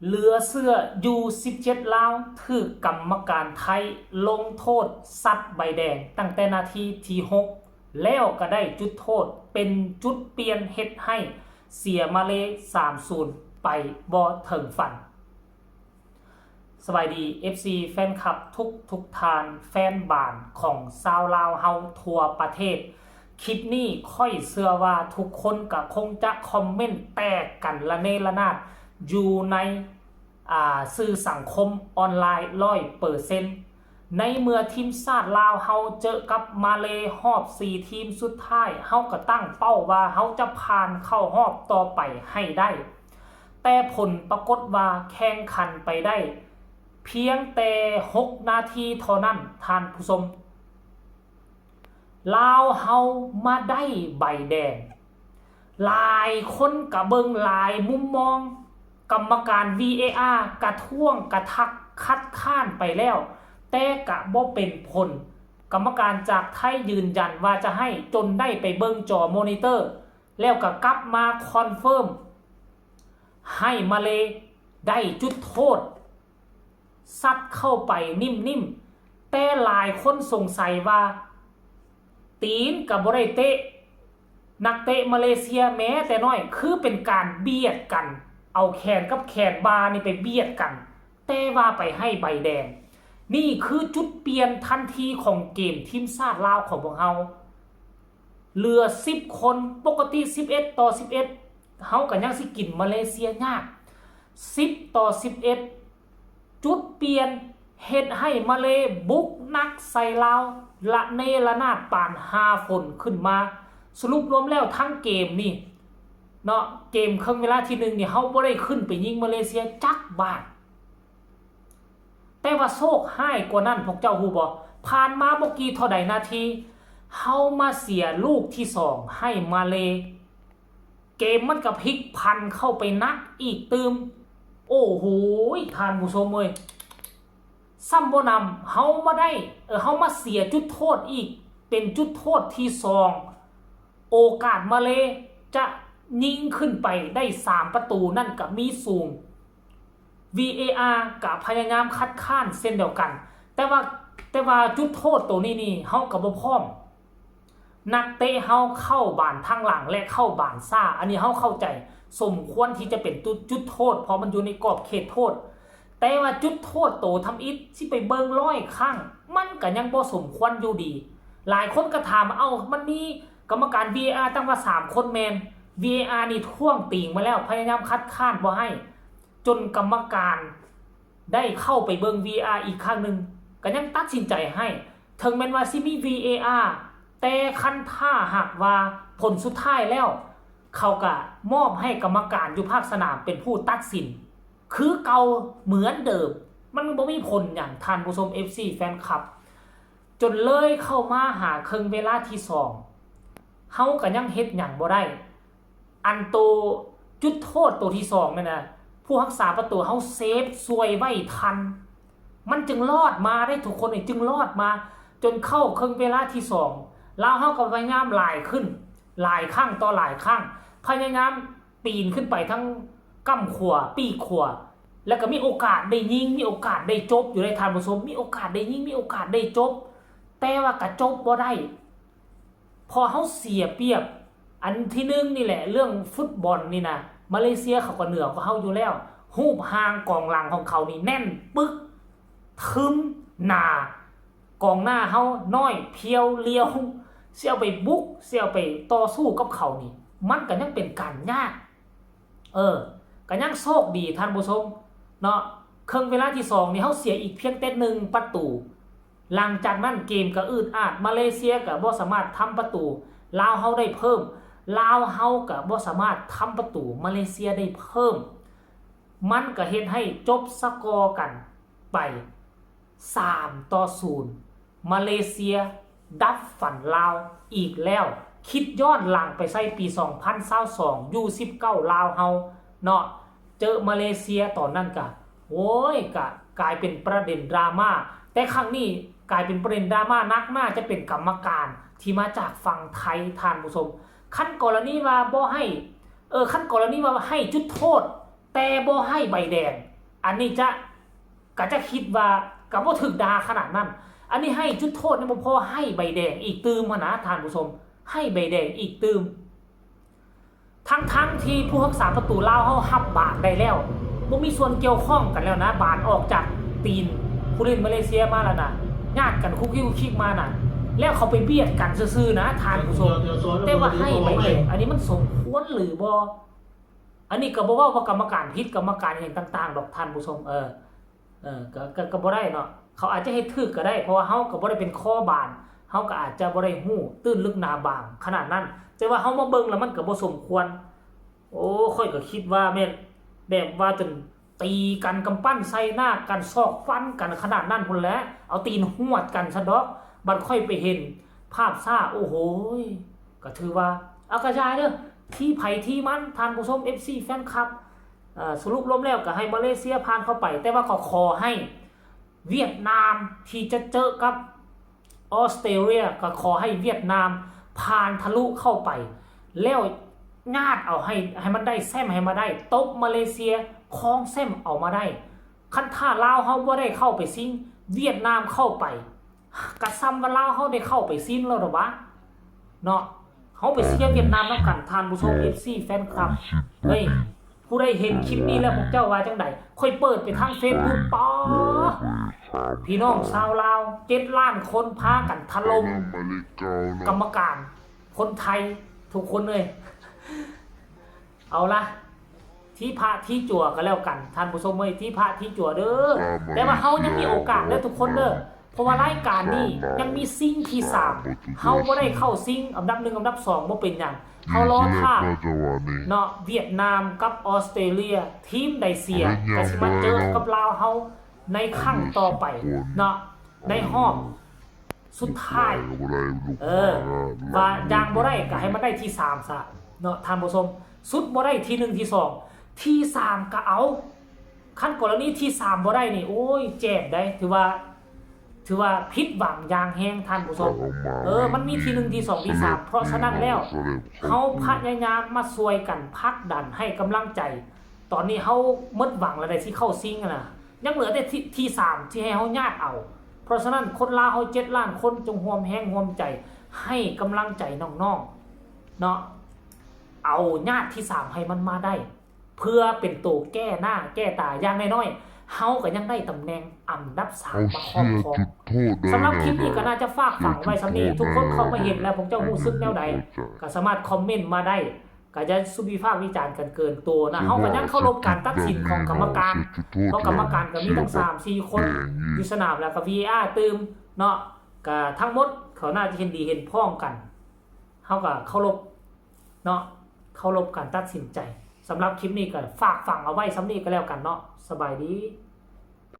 ເຫຼືອເຊື່ອຢູ່ສິບເຈັດລາວ ຖືກກຳມະການໄທລົງໂທດສັດໃບແດງຕັ້ງແຕ່ນາທີທີຫົກ ແລ້ວກໍໄດ້ຈຸດໂທດເປັນຈຸດປ່ຽນເຮັດໃຫ້ເສຍມາເລສາມສູນ ໄປບໍ່ເຖິງຝັນ. ສະບາຍດີ ເອັຟຊີ ແຟນຄລັບທຸກໆທ່ານ, ແຟນບານຂອງຊາວລາວເຮົາທົ່ວປະເທດ. ຄລິບນີ້ຂ້ອຍເຊື່ອວ່າທຸກຄົນກໍຄົງຈະຄອມເມັນແຕກກັນລະເນລະນາດຢູ່ໃນ ອ່າ ສື່ສັງຄົມອອນລາຍຮ້ອຍເປີເຊັນ. ໃນເມື່ອທີມຊາດລາວເຮົາເຈີກັບມາເລຮອບສີ່ທີມສຸດທ້າຍ, ເຮົາກໍຕັ້ງເປົ້າວ່າເຮົາຈະຜ່ານເຂົ້າຮອບຕໍ່ໄປໃຫ້ໄດ້, ແຕ່ຜົນປາກົດວ່າແຂ່ງຂັນໄປໄດ້ພຽງແຕ່ຫົກນາທີເທົ່ານັ້ນ, ທ່ານຜູ້ຊົມ. ລາວເຮົາມາໄດ້ໃບແດງ. ຫຼາຍຄົນກະເບິ່ງຫຼາຍມຸມມອງ, ກຳມະການ ວີເອອາ ກະທ້ວງກະທັກຄັດຄ້ານໄປແລ້ວ, ແຕ່ກະບໍ່ເປັນຜົນ. ກຳມະການຈາກໄທຢືນຢັນວ່າຈະໃຫ້, ຈົນໄດ້ໄປເບິ່ງຈໍມໍນິເຕີ ແລ້ວກະກັບມາຄອນເຟີມໃຫ້ມາເລໄດ້ຈຸດໂທດ ຊັດເຂົ້າໄປນິ້ມໆ, ແຕ່ຫຼາຍຄົນສົງໄສວ່າ ຕີນກໍບໍ່ໄດ້ເຕະ ນັກເຕະມາເລເຊຍແມ້ແຕ່ນ້ອຍ, ຄືເປັນການບຽດກັນ, ເອົາແຂນກັບແຂນບ່ານີ້ໄປບຽດກັນ, ແຕ່ວ່າໄປໃຫ້ໃບແດງ. ນີ້ຄືຈຸດປ່ຽນທັນທີຂອງເກມທີມຊາດລາວຂອງພວກເຮົາ. ເຫຼືອສິບຄົນ, ປົກກະຕິສິບເອັດຕໍ່ສິບເອັດ ເຮົາກໍຍັງຊິກິນມາເລເຊຍຍາກ. ສິບຕໍ່ສິບເອັດ ຈຸດປ່ຽນເຮັດໃຫ້ມາເລບຸກໜັກໃສ່ລາວ ລະເນລະນາດປານຫ້າຝົນຂຶ້ນມາ. ສະຫຼຸບລວມແລ້ວທັງເກມນີ້ເນາະ, ເກມເຄິ່ງເວລາທີໜຶ່ງນີ້ ເຮົາບໍ່ໄດ້ຂຶ້ນໄປຍິງມາເລເຊຍຈັກບາດ. ແຕ່ວ່າໂຊກຮ້າຍກວ່ານັ້ນ ພວກເຈົ້າຮູ້ບໍ່? ຜ່ານມາບໍ່ກີ່ເທົ່າໃດນາທີ ເຮົາມາເສຍລູກທີສອງໃຫ້ມາເລ. ເກມມັນກໍພລິກຜັນເຂົ້າໄປໜັກອີກຕື່ມ. ໂອ້ໂຫ ທ່ານຜູ້ຊົມເອີຍ, ຊ້ຳບໍ່ໜຳ ເຮົາມາໄດ້ ເອີ ເຮົາມາເສຍຈຸດໂທດອີກ ເປັນຈຸດໂທດທີສອງ. ໂອກາດມາເລຈະຍິງຂຶ້ນໄປໄດ້ສາມປະຕູນັ້ນກໍມີສູງ. ວີເອອາ ກໍພະຍາຍາມຄັດຄ້ານເຊັ່ນດຽວກັນ, ແຕ່ວ່າ ແຕ່ວ່າຈຸດໂທດໂຕນີ້ນີ້ ເຮົາກໍບໍ່ພ້ອມ. ນັກເຕະເຮົາເຂົ້າບານທາງຫຼັງ ແລະ ເຂົ້າບານຊ້າ, ອັນນີ້ເຮົາເຂົ້າໃຈ, ສົມຄວນທີ່ຈະເປັນຈຸດ ຈຸດໂທດ ເພາະມັນຢູ່ໃນກອບເຂດໂທດ. ແຕ່ວ່າຈຸດໂທດໂຕທຳອິດ ຊິໄປເບິ່ງຮ້ອຍຄັ້ງ ມັນກໍຍັງບໍ່ສົມຄວນຢູ່ດີ. ຫຼາຍຄົນກໍຖາມວ່າ ເອົ້າ ມັນມີກຳມະການ ວີເອອາ ຕັ້ງວ່າສາມຄົນແມ່ນ, ວີເອອາ ນີ້ທ້ວງຕີງມາແລ້ວ, ພະຍາຍາມຄັດຄ້ານບໍ່ໃຫ້, ຈົນກຳມະການໄດ້ເຂົ້າໄປເບິ່ງ ວີເອອາ ອີກຄັ້ງໜຶ່ງ, ກໍຍັງຕັດສິນໃຈໃຫ້. ເຖິງແມ່ນວ່າຊິມີ ວີເອອາ ແຕ່ຄັນຖ້າຫາກວ່າຜົນສຸດທ້າຍແລ້ວ ເຂົາກະມອບໃຫ້ກຳມະການຢູ່ພາກສະໜາມເປັນຜູ້ຕັດສິນຄືເກົ່າເໝືອນເດີມ, ມັນບໍ່ມີຜົນຫຍັງ, ທ່ານຜູ້ຊົມ ເອັຟຊີ ແຟນຄລັບ. ຈົນເລີຍເຂົ້າມາຫາເຄິ່ງເວລາທີສອງ ເຮົາກະຍັງເຮັດຫຍັງບໍ່ໄດ້. ອັນໂຕຈຸດໂທດໂຕທີສອງນັ້ນນະ ຜູ້ຮັກສາປະຕູເຮົາເຊຟຊ່ວຍໄວ້ທັນ, ມັນຈຶ່ງລອດມາໄດ້ ທຸກຄົນນີ້ຈຶ່ງລອດມາ. ຈົນເຂົ້າເຄິ່ງເວລາທີສອງ ລາວເຮົາກໍພະຍາຍາມຫຼາຍຂຶ້ນ ຫຼາຍຄັ້ງຕໍ່ຫຼາຍຄັ້ງ, ພະຍາຍາມປີນຂຶ້ນໄປທາງກ້ຳຂວາ ປີກຂວາ, ແລ້ວກໍມີໂອກາດໄດ້ຍິງ ມີໂອກາດໄດ້ຈົບຢູ່ເດ້ທ່ານຜູ້ຊົມ, ມີໂອກາດໄດ້ຍິງ ມີໂອກາດໄດ້ຈົບ, ແຕ່ວ່າກໍຈົບບໍ່ໄດ້. ເພາະເຮົາເສຍປຽບ. ອັນທີໜຶ່ງນີ້ແຫຼະ ເລື່ອງຟຸດບອນນີ້ນະ ມາເລເຊຍເຂົາກໍເໜືອກວ່າເຮົາຢູ່ແລ້ວ, ຮູບຮ່າງກອງຫຼັງຂອງເຂົານີ້ແໜ້ນປຶກ ທຶມ ໜາ, ກອງໜ້າເຮົານ້ອຍ ພຽວ ລຽວ, ຊິເອົາໄປບຸກ ຊິເອົາໄປຕໍ່ສູ້ກັບເຂົານີ້ ມັນກໍຍັງເປັນການຍາກ. ເອີ ກໍຍັງໂຊກດີທ່ານຜູ້ຊົມເນາະ, ເຄິ່ງເວລາທີສອງນີ້ເຮົາເສຍອີກພຽງແຕ່ໜຶ່ງປະຕູ. ຫຼັງຈາກນັ້ນເກມກໍອືດອາດ, ມາເລເຊຍກໍບໍ່ສາມາດທຳປະຕູລາວເຮົາໄດ້ເພີ່ມ, ລາວເຮົາກໍບໍ່ສາມາດທຳປະຕູມາເລເຊຍໄດ້ເພີ່ມ. ມັນກໍເຮັດໃຫ້ຈົບສະກໍກັນໄປສາມຕໍ່ສູນ. ມາເລເຊຍດັບຝັນລາວອີກແລ້ວ. ຄິດຍ້ອນຫຼັງໄປໃສ່ປີສອງພັນຊາວສອງ ຢູສິບເກົ້າລາວເຮົາເນາະ, ເຈີມາເລເຊຍຕອນນັ້ນກະ ໂອ້ຍ ກະກາຍເປັນປະເດັນດຣາມາ, ແຕ່ຄັ້ງນີ້ກາຍເປັນປະເດັນດຣາມາໜັກໜ້າຈະເປັນກຳມະການທີ່ມາຈາກຝັ່ງໄທ ທ່ານຜູ້ຊົມ. ຄັນກໍລະນີວ່າບໍ່ໃຫ້ ເອີ ຄັນກໍລະນີວ່າໃຫ້ຈຸດໂທດ ແຕ່ບໍ່ໃຫ້ໃບແດງ ອັນນີ້ຈະ ກະຈະຄິດວ່າກະບໍ່ຖືກດ່າຂະໜາດນັ້ນ. ອັນນີ້ໃຫ້ຈຸດໂທດຍັງບໍ່ພໍ ໃຫ້ໃບແດງອີກຕື່ມຫັ້ນນະທ່ານຜູ້ຊົມ, ໃຫ້ໃບແດງອີກຕື່ມ. ທັງໆທີ່ຜູ້ຮັກສາປະຕູລາວເຮົາຮັບບານໄດ້ແລ້ວ, ບໍ່ມີສ່ວນກ່ຽວຂ້ອງກັນແລ້ວນະ, ບານອອກຈາກຕີນຜູ້ຫຼິ້ນມາເລເຊຍມາແລ້ວນະ, ຍາດກັນຄຸກຄິກຄຸກຄິກມານະ, ແລ້ວເຂົາໄປບຽດກັນຊື່ໆນະທ່ານຜູ້ຊົມ, ແຕ່ວ່າໃຫ້ໃບແດງ ອັນນີ້ມັນສົມຄວນຫຼືບໍ່? ອັນນີ້ກໍບໍ່ເວົ້າວ່າກຳມະການຜິດ ກຳມະການຫຍັງຕ່າງໆດອກທ່ານຜູ້ຊົມ, ເອີ ເອີ ກໍ ກໍ ກໍບໍ່ໄດ້ເນາະ, ເຂົາອາດຈະເຮັດຖືກກໍໄດ້ ເພາະວ່າເຮົາກໍບໍ່ໄດ້ເປັນຄໍບານ, ເຮົາກໍອາດຈະບໍ່ໄດ້ຮູ້ຕື້ນລຶກໜາບາງຂະໜາດນັ້ນ, ແຕ່ວ່າເຮົາມາເບິ່ງແລ້ວມັນກໍບໍ່ສົມຄວນ. ໂອ້ ຂ້ອຍກໍຄິດວ່າແມ່ນແບບວ່າຈົນຕີກັນ ກຳປັ້ນໃສ່ໜ້າກັນ ສອກຟັນກັນຂະໜາດນັ້ນພຸ້ນແຫຼະ, ເອົາຕີນຫວດກັນຊະດອກ. ບັດຂ້ອຍໄປເຫັນພາບຊ້າ ໂອ້ໂຫຍ ກໍຖືວ່າ ເອົາ ກະຢ່າເດີ ທີ່ໃຜທີ່ມັນ ທ່ານຜູ້ຊົມ ເອັຟຊີ ແຟນຄລັບ. ເອີ ສະຫຼຸບລວມແລ້ວກໍໃຫ້ມາເລເຊຍຜ່ານເຂົ້າໄປ, ແຕ່ວ່າກໍຂໍໃຫ້ຫວຽດນາມທີ່ຈະເຈີກັບອອສເຕຣເລຍ ກໍຂໍໃຫ້ຫວຽດນາມຜ່ານທະລຸເຂົ້າໄປ ແລ້ວຍາດເອົາໃຫ້ ໃຫ້ມັນໄດ້ແຊ້ມໃຫ້ມາໄດ້, ຕົບມາເລເຊຍຄອງແຊ້ມເອົາມາໄດ້. ຄັນຖ້າລາວເຮົາບໍ່ໄດ້ເຂົ້າໄປຊິງ, ຫວຽດນາມເຂົ້າໄປ, ກະສ່ຳວ່າລາວເຮົາໄດ້ເຂົ້າໄປຊິງແລ້ວດອກຫວາເນາະ. ເຮົາໄປເຊຍຫວຽດນາມນຳກັນ ທ່ານຜູ້ຊົມ ເອັຟຊີ ແຟນຄລັບ. ເຮີ້ຍ ຜູ້ໃດເຫັນຄລິບນີ້ແລ້ວ ພວກເຈົ້າວ່າຈັ່ງໃດ? ຂ້ອຍເປີດໄປທາງເຟສບຸກ ປາ ພີ່ນ້ອງຊາວລາວເຈັດລ້ານຄົນພາກັນຖະຫຼົ່ມກຳມະການຄົນໄທທຸກຄົນເລີຍ. ເອົາລະ ທີ່ພະທີ່ຈົວກໍແລ້ວກັນ ທ່ານຜູ້ຊົມເອີຍ, ທີ່ພະທີ່ຈົວເດີ. ແຕ່ວ່າເຮົາຍັງມີໂອກາດເດີທຸກຄົນເດີ, ເພາະວ່າລາຍການນີ້ຍັງມີຊິງທີສາມ, ເຮົາບໍ່ໄດ້ເຂົ້າຊິງອັນດັບໜຶ່ງ ອັນດັບສອງ ບໍ່ເປັນຫຍັງ, ເຮົາລໍຖ້າເນາະ ຫວຽດນາມກັບອອສເຕຣເລຍ ທີມໃດເຊຍກໍຊິມາເຈີກັບລາວເຮົາໃນຄັ້ງຕໍ່ໄປເນາະ ໃນຮອບ ສຸດທ້າຍ ເອີ ວ່າຢ່າງບໍ່ໄດ້ກໍໃຫ້ມັນໄດ້ທີສາມຊະເນາະທ່ານຜູ້ຊົມ, ສຸດບໍ່ໄດ້ທີໜຶ່ງ ທີສອງ ທີສາມກໍເອົາ. ຄັນກໍລະນີທີສາມບໍ່ໄດ້ນີ້ ໂອ້ຍ ເຈັບໄດ໋, ຖືວ່າ ຖືວ່າຜິດຫວັງຢ່າງແຮງທ່ານຜູ້ຊົມ. ເອີ ມັນມີທີໜຶ່ງ ທີສອງ ທີສາມ ເພາະສະນັ້ນແລ້ວ ເຮົາພະຍາຍາມມາຊ່ວຍກັນຜັກດັນໃຫ້ກຳລັງໃຈ. ຕອນນີ້ເຮົາໝົດຫວັງແລ້ວໄດ໋ ຊິເຂົ້າຊິງຫັ້ນນະ, ຍັງເຫຼືອແຕ່ທີ ທີສາມ ທີ່ໃຫ້ເຮົາຍາດເອົາ. ເພາະສະນັ້ນ ຄົນລາວເຮົາເຈັດລ້ານຄົນ ຈົ່ງຮ່ວມແຮງຮ່ວມໃຈໃຫ້ກຳລັງໃຈນ້ອງໆເນາະ, ເອົາຍາດທີສາມໃຫ້ມັນມາໄດ້ ເພື່ອເປັນໂຕແກ້ໜ້າແກ້ຕາ. ຢ່າງໜ້ອຍໆ ເຮົາກໍຍັງໄດ້ຕຳແໜ່ງອັນດັບສາມມາຄອບຄອງ. ສຳລັບຄລິບນີ້ກໍໜ້າຈະຝາກຝັງໄວ້ສ່ຳນີ້. ທຸກຄົນເຂົ້າມາເຫັນແລ້ວ ພວກເຈົ້າຮູ້ສຶກແນວໃດ ກໍສາມາດຄອມເມັນມາໄດ້. ກໍຢ່າສຸວິພາກວິຈານກັນເກີນໂຕນະ, ເຮົາກໍຍັງເຄົາລົບການຕັດສິນຂອງກຳມະການ, ເພາະກຳມະການກໍມີຕັ້ງສາມສີ່ຄົນຢູ່ສະໜາມ ແລ້ວກໍ ວີເອອາ ຕື່ມເນາະ. ກໍທັງໝົດເຂົາໜ້າຈະເຫັນດີເຫັນພ້ອງກັນ, ເຮົາກໍເຄົາລົບເນາະ, ເຄົາລົບການຕັດສິນໃຈ. ສຳລັບຄລິບນີ້ກໍຝາກຝັງເອົາໄວ້ສ່ຳນີ້ກໍແລ້ວກັນເນາະ. ສະບາຍດີ.